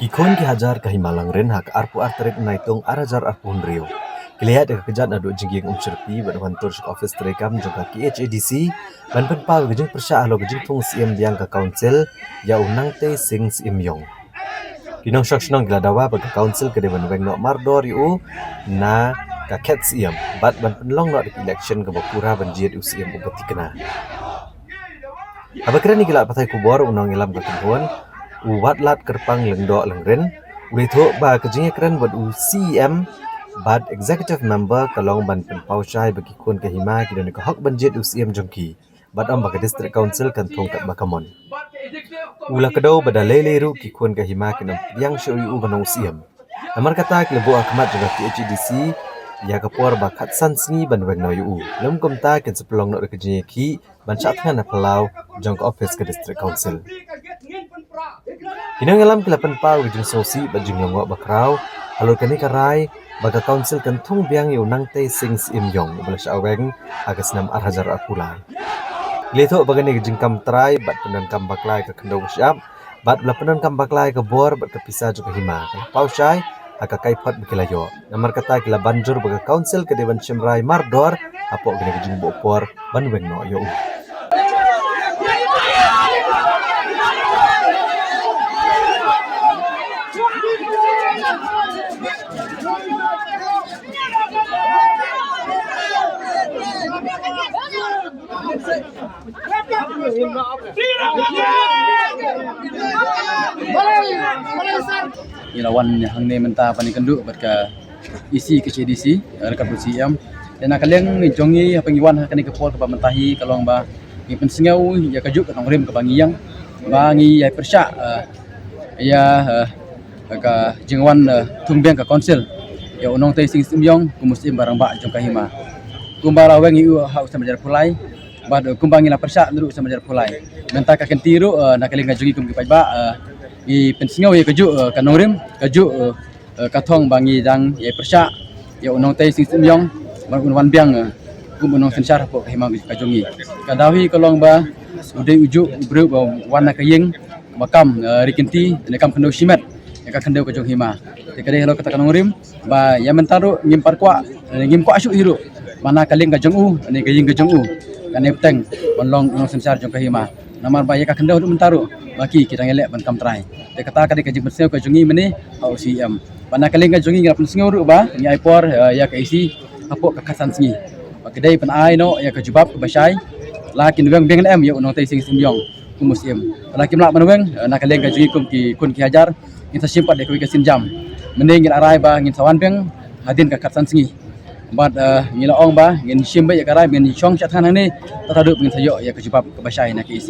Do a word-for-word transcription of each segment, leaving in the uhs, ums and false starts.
Ki khun ki hajar ka Hima Langrin ha ka arphew ar tarik Naitung ar hajar arphew hynriew ki la ïaid da ka kjat naduh jingïeng Umshyrpi bad wan tur sha ka ophis treikam jong ka K H A D C ban pynpaw ka jingpyrshah halor ka jingthung Siem biang ka Council ïa u Nangtei Singh Syiemliong. Ki nongshong shnong ki la dawa ba ka Council ka dei ban weng noh mardor ïa u na ka khet Siem bad ban pynlong noh da ka election kaba pura ban jied u Siem uba thikna. Haba kren ïa ki lad pathai khubor, u nongïalam ka kynhun, u Watlat Kyrpang Lyngdoh Langrin, u la ïathuh ba ka jingïakren bad u C E M bad executive member ka long ban pynpaw shai ba ki khun ka Hima ki don ka hok ban jied u Siem jong ki bad ong ba ka District Council kan thung katba ka mon. U la kdew ba da lei lei ruh ki khun ka Hima kin ym pdiang shuh ïa u ban long u Siem. Namar kata ki la buh ha khmat jong ka K H A D C ïa ka por ba khatsan sngi ban weng noh ïa u. Lym kumta kin sa pynlong noh da ka jingïakhih ban shah thngan na phyllaw jong ka ophis ka District Council. Ki nongïalam ki la pynpaw ka jingsngewsih bad jinglyngngoh bakhraw halor kane ka rai ba ka Council kan thung biang ïa u Nangtei Singh Syiemliong uba la shah weng ha ka snem ar hajar arphew lai. Ki la ïathuh ba kane ka jingkam trai bad pyndonkam bakla ïa ka khyndew ka shyiap bad ba la pyndonkam bakla ïa ka bor bad ka pisa jong ka Hima, ka la paw shai ha ka kaiphod ba ki la ïoh. Namar kata ki la ban jur ba ka Council ka dei ban shim rai mardor hapoh kane ka jingbuh por ban weng noh ïa u. Ngi la wan hangne mynta ban ïakynduh bad ka E C K H A D C, eh, ryngkat bad C E M. Te na ka liang jong ngi haba ngi wan ha kane ka por kaba mynta hi ka long ba ngi pynsngew ïa kajuh ka nongrim kaba ngi ïeng ba ngi ïai pyrshah, eh, ïa, eh, ka jingwan, eh, thung biang ka Council ïa u Nangtei Singh Syiemliong kum u Siem ba rangbah jong ka Hima. Kumba la weng ïa u ha u snem ar hajar arphew lai bad, eh, kumba ngi la pyrshah naduh u snem ar hajar arphew lai. Mynta ka kynti ruh, eh, na ka liang ka jong ngi kum ki paidbah, eh, ngi pynsngew ïa kajuh, eh, ka nongrim, kajuh, eh, eh, ka thong ba ngi dang ïai pyrshah ïa u Nangtei Singh Syiemliong ban un wan biang, eh, kum u nongsynshar hapoh ka Hima ka jong ngi. Ka daw hi ka long ba u dei u juh u briew ba wan na ka ïing ba kam, eh, ri kynti ne kam khyndew shimet ïa ka khyndew ka jong Hima. Te ka dei halor kata ka nongrim ba ïa mynta ruh ngim pat kwah, eh, ngim kwah shuh hi ruh ba na ka liang ka jong u ne ka ïing ka jong u kan ïai bteng ban long u nongsynshar jong ka Hima. Namar ba ïa ka khyndew haduh mynta ruh ba ki, ki dang ïaleh ban kam trai. Te kata ka dei ka jingpynsngew ka jong ngi mynne ha u C E M. Ba na ka liang ka jong ngi ngi la pynsngew ruh ba ngi ai por, eh, ïa ka E C hapoh ka khatsan sngi ba ki dei ban ai noh ïa ka jubab kaba shai la kin weng biang ne em ïa u Nangtei Singh Syiemliong kum u Siem. Ba la kim lah ban weng, eh, na ka liang ka jong ngi kum ki khun ki hajar ngin sa shim pat ïa kawei ka sienjam. Mynne ngi la rai ba ngin sa wan biang hadien ka khatsan sngi. Bad, eh, ngi la ong ba ngin shim beit ïa ka rai, ngin shong shah thngan hangne tad haduh ngin sa ïoh ïa ka jubab kaba shai na ka E C.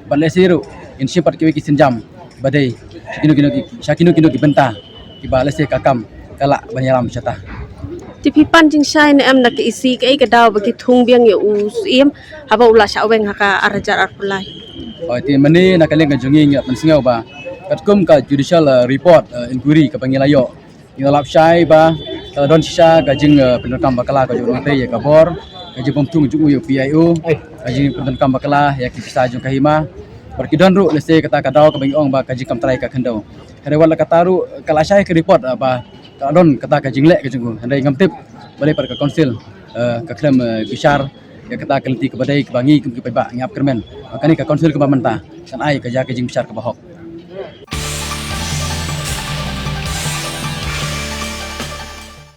Bad lehse ruh ngin shim pat kiwei ki sienjam ba dei sha kino kino ki, sha kino kino ki bynta kiba lehse ka kam ka lah ban ïalam shata. Te phi pan jingshai ne em na ka E C, kaei ka daw ba ki thung biang ïa u Siem haba u la shah weng ha ka ar hajar arphew lai? Oi, te mynne na ka liang ka jong ngi ngi la pynsngew ba katkum ka judicial, eh, report, eh, inquiry kaba ngi la ïoh, ngi la lap shai ba ka la don shisha ka jing, eh, pyndonkam bakla ka jong u Nangtei ïa ka bor, ka jingbymthung jong u ïa u P I O, ka jingpyndonkam bakla ïa ki pisa jong ka Hima. Bad ki don ruh lehse kata ka daw kaba ngi ong ba ka jingkam trai ka khyndew. Hynrei wat la kata ruh ka la shai ka report, eh, ba ka la don kata ka jingleh ka jong u. Hynrei ngam tip balei pat ka Council, eh, ka khlem, eh, bishar ïa kata ka lynti kaba dei kaba ngi kum ki paidbah ngi ap kyrmen. Kane ka Council kaba mynta kan ai ka jaka jingbishar kaba hok.